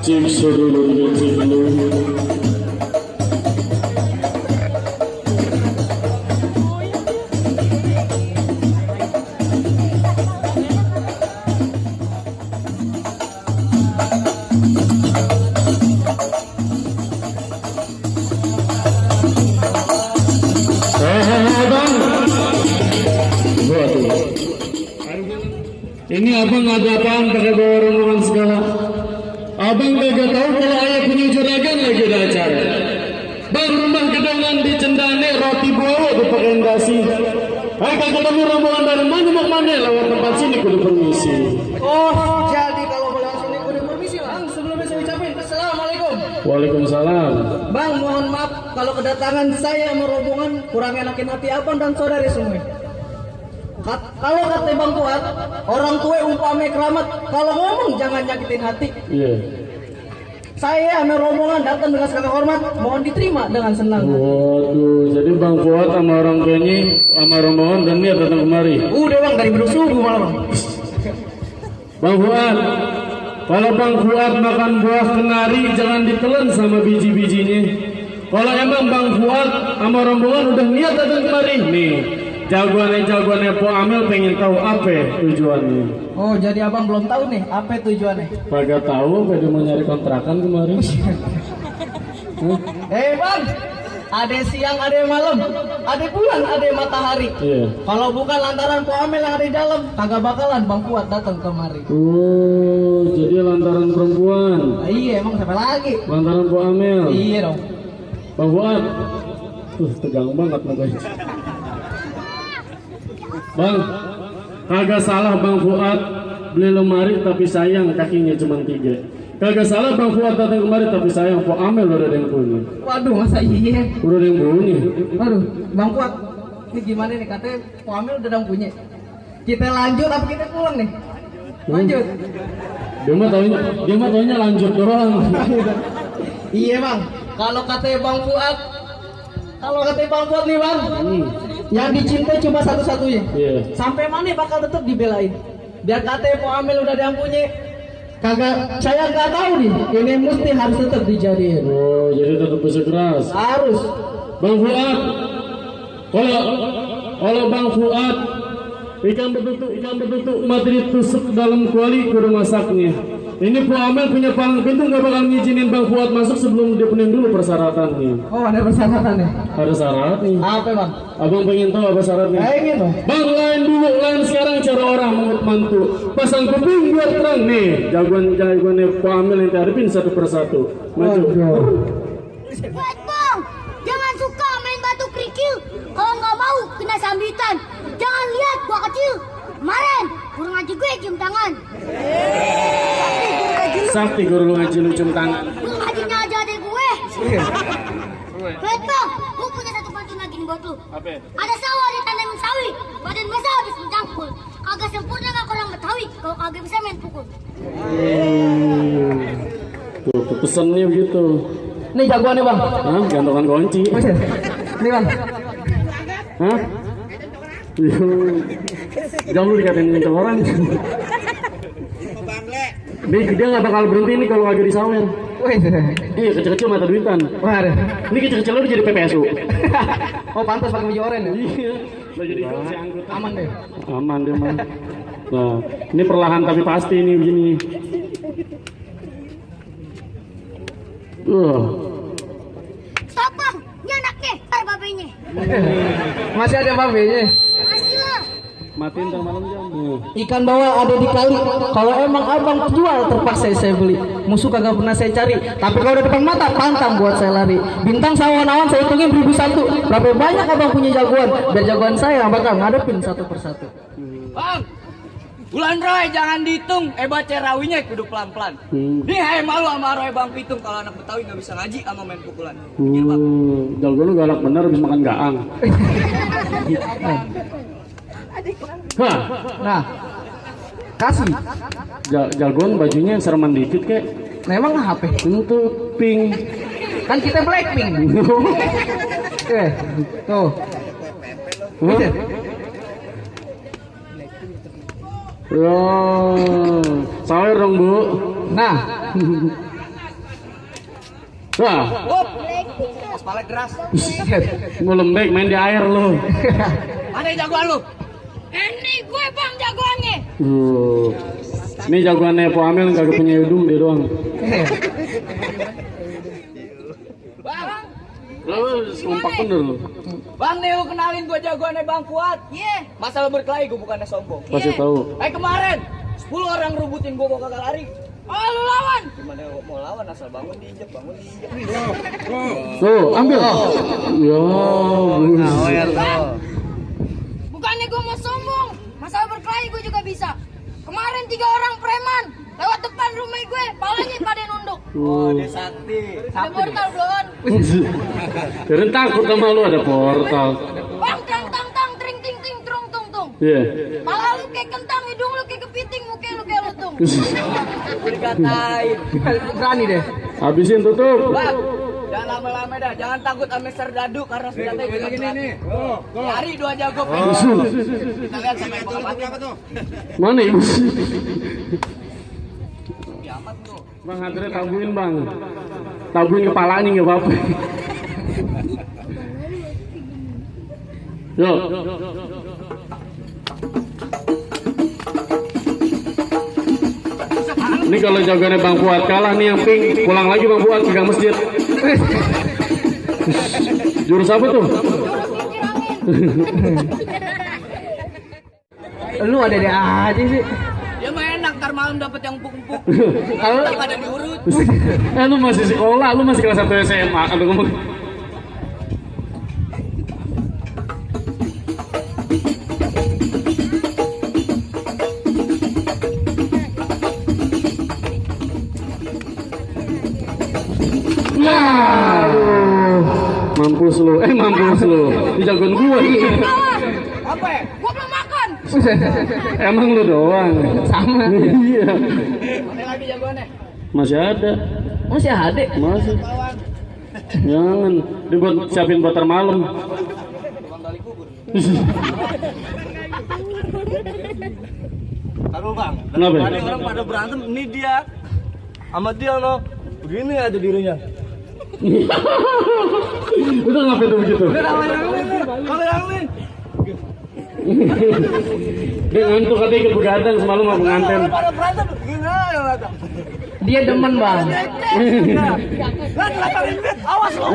cik sedulur cinlu. Ini abang ada apaan pakai bawa rombongan segala? Abang kagak tahu kalau ayah punya juragan lagi ada acara. Bang, rumah gedongan di Cendane, roti bawa dipakai dasi. Kagak ketemu rombongan dari mana mau mana lewat tempat sini kudu permisi. Oh, jadi kalau boleh langsung nih kudu permisi bang. Sebelumnya saya ucapin assalamualaikum. Waalaikumsalam. Bang, mohon maaf kalau kedatangan saya sama rombongan kurang enakin hati abang dan saudari semua. Kalau kata Bang Fuad, orang tua umpame keramat, kalau ngomong jangan nyakitin hati. Iya. Saya sama rombongan datang dengan segala hormat, mohon diterima dengan senang. Waduh, jadi Bang Fuad sama orang tuanya sama rombongan dan niat datang kemari. Udah bang, dari beduk subuh malah bang. Bang Fuad, kalau Bang Fuad makan buah kenari jangan ditelan sama biji-bijinya. Kalau emang Bang Fuad sama rombongan udah niat datang kemari, nih jagoannya Po Amel pengen tahu apa tujuannya. Oh, jadi abang belum tahu nih apa tujuannya? Kagak tahu, pada mau nyari kontrakan kemarin. Bang, ada siang, ada malam, ada bulan, ada matahari. Iya. Kalau bukan lantaran Po Amel yang ada di dalam, kagak bakalan Bang Fuad datang kemari. Oh, jadi lantaran perempuan. Iya, emang siapa lagi? Lantaran Po Amel. Iya dong. Bang Fuad, tegang banget mukanya. Bang, kagak salah Bang Fuad beli lemari tapi sayang kakinya cuma 3. Kagak salah Bang Fuad datang kemari tapi sayang Po Amel udah ada yang punya. Waduh, masa iya? Udah ada yang punya. Waduh, Bang Fuad, ini gimana nih katanya Po Amel udah ada yang punya. Kita lanjut apa kita pulang nih? Lanjut. Dia mah taunya lanjut doang. Iya bang, kalau katanya Bang Fuad, nih bang, yang dicintai cuma satu-satunya. Iya. Sampai mana bakal tetap dibelain. Biar katanya Po Amel udah ada yang punya, kagak, saya nggak tahu nih. Ini mesti harus tetap dijadiin. Oh, jadi tetap bersikeras. Harus. Bang Fuad, kalau Bang Fuad ikan betutu mati ditusuk dalam kuali kudu masaknya. Ini Po Amel punya palang pintu nggak bakal ngizinin Bang Fuad masuk sebelum dia penuhin dulu persyaratannya. Oh, ada persyaratannya. Ada syaratnya. Apa bang? Abang pengen tahu apa syaratnya? Pengen bang. Bang, lain sekarang cara orang mengut mantu. Pasang kuping biar terang nih. Jagoan Po Amel yang hadapin satu persatu. Maju. Buat bang, jangan suka main batu kerikil. Kalau nggak mau kena sambitan. Jangan lihat gua kecil. Kemarin guru ngaji gue cium tangan. Sakti guru ngaji lu cium tangan. Guru ngajinya aja adek gue. Buat bang, gue punya satu pantun lagi nih buat lu. Apa? Ada sawah ditanamin sawi, badan besar habis mencangkul. Kagak sempurna nggak orang Betawi, kalau kagak bisa main pukul. Tuh, pesennya begitu. Nih jagoannya bang. Hah? Gantungan kunci. Nih bang. Hah? Jangan lu dikatain ke orang. Dia nggak bakal berhenti nih kalau lagi disawer. Iya, kecil-kecil mata duitan. Ini kecil-kecil lu jadi PPSU. Oh, pantas pakai baju oranye. Iya. Lo jadi si anggota. Aman deh. Aman dia mah. Nah, ini perlahan tapi pasti nih begini. Stop bang, ini anaknya, ntar babenya. Masih ada babenya. Masih lah. Matiin ntar malam jam. Ikan bawal ada di kali. Kalau emang abang jual terpaksa saya beli. Musuh kagak pernah saya cari. Tapi kalau udah depan mata pantang buat saya lari. Bintang sawan-awan saya hitungin 1001. Berapa banyak abang punya jagoan? Biar jagoan saya bakal ngadepin satu persatu. Bang, Bulan Roy jangan dihitung, baca rawinya kudu pelan-pelan. Nih hai malu sama Roy Bang Pitung kalau anak Betawi nggak bisa ngaji sama main pukulan. Iya bang. Jago lu galak bener habis makan gaang. Hah, Nah, kasih. jagoan bajunya sereman dikit kek. Nah, emang HP? Untuk pink. Kan kita Blackpink. Tuh. Hah? Ya, sawer dong bu. Nah, Wah, Up. Aspalnya keras. mau lembek main di air lo. Mana yang jagoan lu? Ini gue bang jagoannya. Ini jagoannya Po Amel kagak punya hidung dia doang. Bang. Lo kompak bener lo. Bang nih lu kenalin gue jagoannya Bang Fuad. Iya. Masalah berkelahi gue bukannya sombong. Pasti tahu. Kemarin 10 orang rebutin gue kagak lari. Oh lu lawan. Gimana mau lawan asal bangun diinjek. Tuh, ambil. Ya, Bukannya gue mau sombong. Masalah berkelahi gue juga bisa. Kemarin 3 orang preman lewat depan rumah gue, palanya pada nunduk. Oh, dia sakti. Ada portal belum? Keren takut sama lu ada portal. Bang tang tang tang tring ting ting trung tung tung. Iya. Pala lu kayak kentang, hidung lu kayak kepiting, muka lu kayak lutung. Gue dikatain. Berani deh. Habisin tutup. Bang, jangan lama-lama dah. Jangan takut sama serdadu karena senjata itu gini. Cari 2 jago. Kita lihat sampai bakal mati. Mana ibu? Kiamat tuh. Bang Andre tabuin bang. Tabuin kepalanya nggak apa-apa. Yo. Ini kalau jagoannya Bang Fuad kalah nih yang pink, pulang lagi Bang Fuad ke masjid. Jurus apa tuh? Lu ada aja sih. Dia mah enak ntar malam dapat yang empuk-empuk. Kalau Tak ada diurut. Lu masih sekolah, lu masih kelas 1 SMA. Aduh ngomong. Mampus lu, mampus lu. Di jagoan gua nih. Apa ya? Gue belum makan. Emang lu doang. Sama. Iya. Mana lagi jagoannya? Masih ada. Masih ada. Masih. Jangan. Dia buat siapin buat malam. Tukang gali kubur. Taruh bang, Kenapa? ada orang pada berantem, ini dia sama dia no, begini aja dirinya. Udah ngapain tuh begitu? Kalau yang ini, Dia ngantuk katanya ikut begadang semalam sama pengantin. pada berantem, begini aja kata. Dia demen bang. Lah kelapangin duit, awas lo.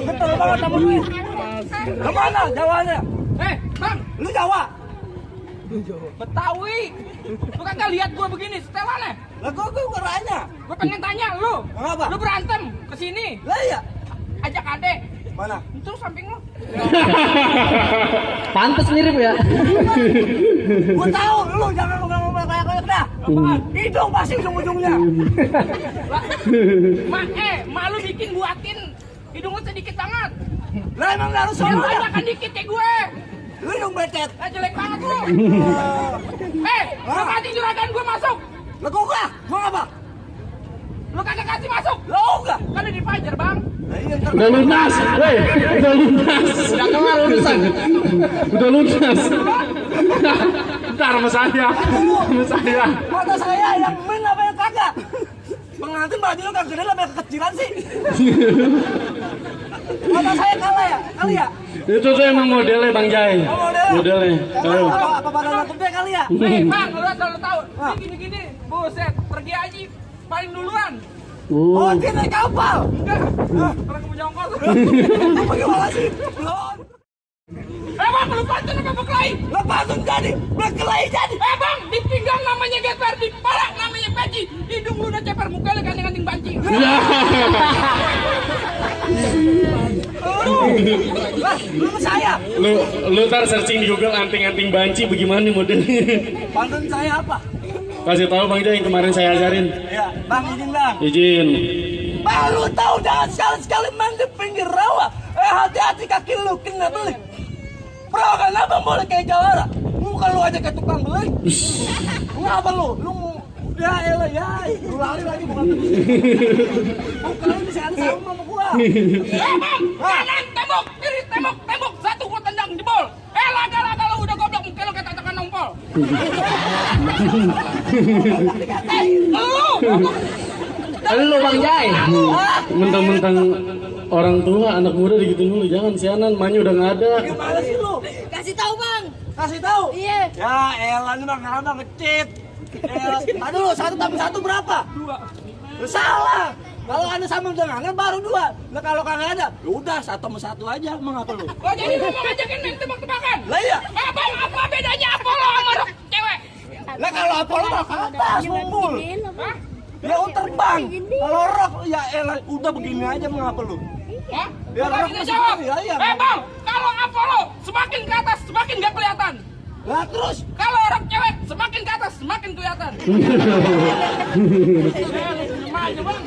Betul banget sama duit. Kemana Jawanya? Bang, Lu Jawa? Betawi. Lu kagak lihat gua begini setelannya. Lah gua nanya. Gua pengen tanya lu. Kenapa? Lu berantem kesini. Lah iya. Ajak adek. Mana? Itu samping lu. Pantes mirip ya. Gua tahu lu jangan ngomong kayak dah. Hidung pasti ujung-ujungnya. Mak lu bikin buatin hidung lu sedikit banget. Lah emang harus Lu sama ya? ajakan dikit ya gue. Lu hidung becet. Jelek banget lu. Lu kasih juragan gue masuk. Lah gua ngapa? Lu kagak kasih masuk. Lah enggak. Kan udah dipajar, Bang. Lah iya ntar. Udah lunas, weh. Udah lunas. Udah kelar urusan. Udah lunas. Ntar sama saya. Sama saya. Mata saya yang men apa yang kagak? Pengantin baju lu kagak gede lah kekecilan sih. Mata saya kalah ya? Kali ya? Itu tuh emang modelnya Bang Jai. Oh, modelnya. Modelnya. Ayo. Apa badannya gede kali ya? Bang, lu selalu tahu. Ini gini-gini, buset, pergi aja paling duluan. Oh, dia naik kapal. Enggak. Orang kamu jongkol. Apa gimana sih? Belum. Bang, lu pantun apa berkelahi? Lepasin jadi, berkelahi jadi. Bang, di pinggang namanya geper, di kepala namanya peci, hidung lu udah ceper, muka lu ganting-ganting banci. Lah, lu sama saya. Lu ntar searching di Google anting-anting banci bagaimana modelnya. Pantun saya apa? Kasih tahu Bang Jai yang kemarin saya ajarin. Ya, Bang izin bang. Izin. Baru tahu jangan sekali-sekali main di pinggir rawa. Hati-hati kaki lu kena belik. Perawakan abang boleh kayak jawara. Muka lu aja kayak tukang belik. Ngapa lu? Lu ya elah ya. Lu lari lagi bukan. Muka lu di sana sama gua. Bang, kanan tembok, kiri tembok, tembok, satu gua tendang jebol. Laga-laga lu udah goblok, muka lu kayak tatakan nongpol. Lu, Lu Bang Jai. Mentang-mentang orang tua, anak muda digitu dulu. Jangan sianan, emaknya udah nggak ada. Gimana sih lu? Kasih tahu bang. Kasih tahu. Iya. Ya elah ini mah abang ngecit. Aduh, 1 tambah 1 berapa? 2. Salah. Kalau ada sambal dengannya baru 2. Nah kalau kagak ada, ya udah 1 sama 1 aja. Emang apa lu? Oh jadi lu mau ngajakin main tebak-tebakan? Lah iya. Bang, apa bedanya Apollo sama rok cewek? Lah kalau Apollo mah ke atas ngumpul. Hah? Ya terbang. Kalau rock ya elah udah begini aja mengapa lu? Hah? Ya, Bukan rok kita masih jawab. begini, ya, iya. Bang, kalau Apollo semakin ke atas semakin gak kelihatan. Lah terus Kalau rok cewek semakin ke atas semakin kelihatan. Gimana bang?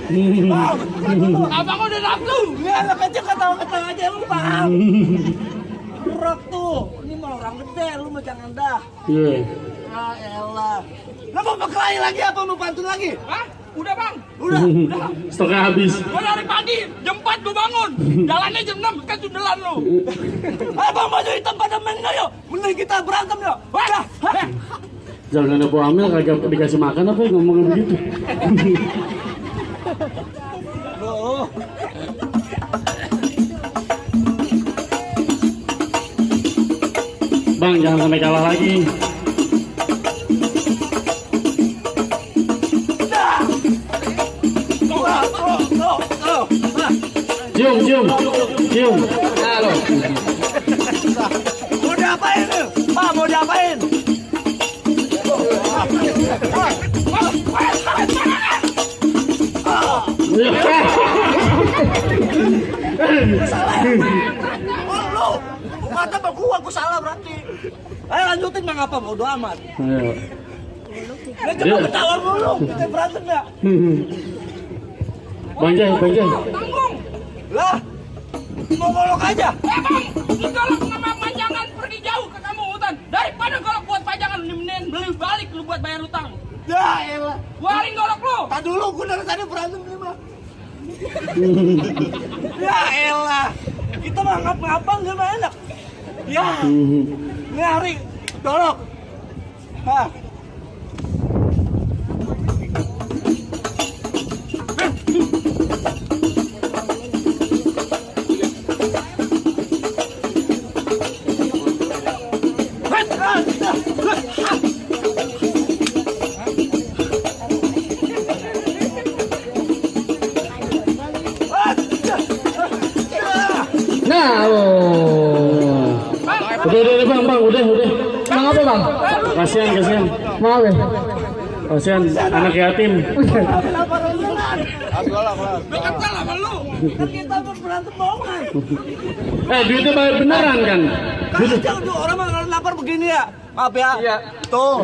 Abang udah nafsu. ya anak kecil ketawa-ketawa aja lu paham. Rock tuh, ini mah orang gede lu mah jangan dah. Iya. Ah elah. Lah mau berkelahi lagi apa mau pantun lagi? Hah? Udah bang. Udah. Stoknya habis. Gua dari pagi jam 4 gua bangun. Jalannya jam 6 kan sundelan lu. Abang baju hitam pada main nggak yuk? Mending kita berantem yuk. Wadah. Jangan ada hamil kagak dikasih makan apa ngomongnya begitu. Oh. Bang, jangan sampai kalah lagi. Cium, cium, cium. Halo. Mau diapain lu? Pak mau diapain? Oh lu, kata bang gua salah berarti. Ayo lanjutin bang apa bodo amat. Ayo. Nah coba ketawa dulu, kita berantem ya. Bang Jai, Bang Jai. Tanggung. Lah, mau golok aja. Bang, lu golok sama pajangan pergi jauh ke kamu hutan. Daripada golok buat pajangan, mending beli balik lu buat bayar utang. Ya elah. Waring golok lu. Tak dulu, gua dari tadi berantem nih mah. Ya elah, kita mah ngap-ngapan gak mah enak. Ya, nyari, dolok. Hah. Nah, oh. Udah, Bang, udah. Bang apa bang? Kasihan. Mau ya? Kasihan anak yatim. Dekat salah sama lu. Kan kita mah berantem bohongan. Duitnya bayar beneran kan? Kan jauh tuh orang mah kalau lapar begini ya. Maaf ya. Iya. Tuh.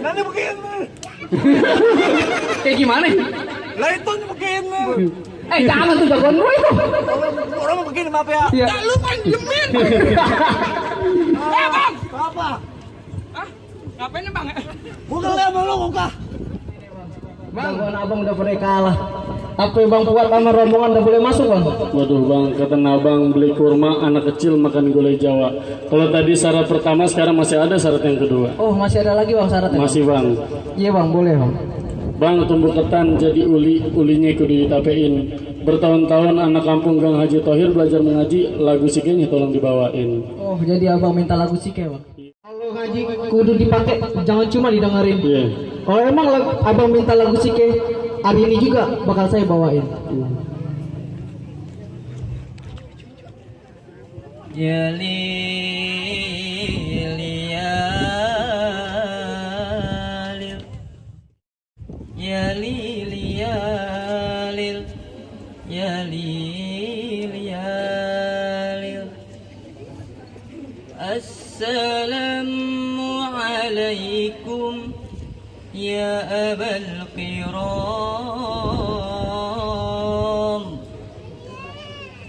Nanti begini. Kayak gimana? Lah itu begini. Jangan tuh jagoan gue itu. Orang mah begini maaf ya. Iya. Ya lu kan diemin. Bang. Apa? Hah? Ngapain bang? Bukan lihat sama lu muka. Jagoan abang udah pernah kalah. Apa yang bang buat sama rombongan udah boleh masuk bang? Waduh bang, kata abang beli kurma anak kecil makan gulai Jawa. Kalau tadi syarat pertama, sekarang masih ada syarat yang kedua. Oh masih ada lagi bang syaratnya? Masih bang. Iya bang, boleh bang. Bang, tumbuh ketan jadi ulinya kudu ditapein. Bertahun-tahun anak kampung Gang Haji Thohir belajar mengaji, lagu sikenya tolong dibawain. Oh jadi abang minta lagu sike bang? Kalau ngaji kudu dipakai, jangan cuma didengerin. Iya. Kalau emang abang minta lagu sike, hari ini juga bakal saya bawain. Ya lil ya lil ya lil ya lil ya lil ya lil Assalamu alaikum ya abal qiram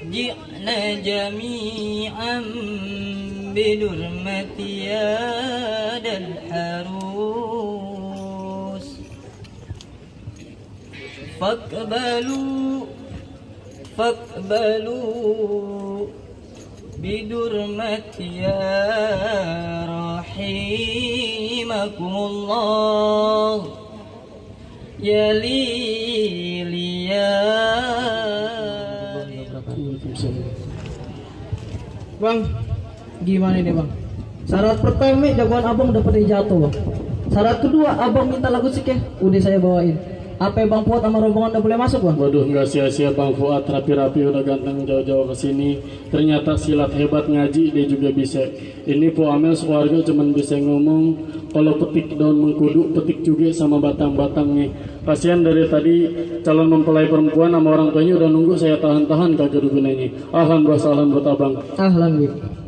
ji'na jami'an bidurmati yadal harus faqbalu bidurmati ya rahimakumullah ya lili Ya. Bang, gimana nih bang? Syarat pertama jagoan abang dapat jatuh bang. Syarat kedua abang minta lagu sikeh, udah saya bawain. Apa Bang Fuad sama rombongan udah boleh masuk bang? Waduh, nggak sia-sia Bang Fuad, rapi-rapi udah ganteng jauh-jauh ke sini. Ternyata silat hebat, ngaji dia juga bisa. Ini Po Amel sekeluarga cuman bisa ngomong. Kalau petik daun mengkudu, petik juga sama batang-batangnya. Kasihan dari tadi calon mempelai perempuan sama orang tuanya udah nunggu saya tahan-tahan kagak gunanya. Ahlan buat abang. Ahlan Bib.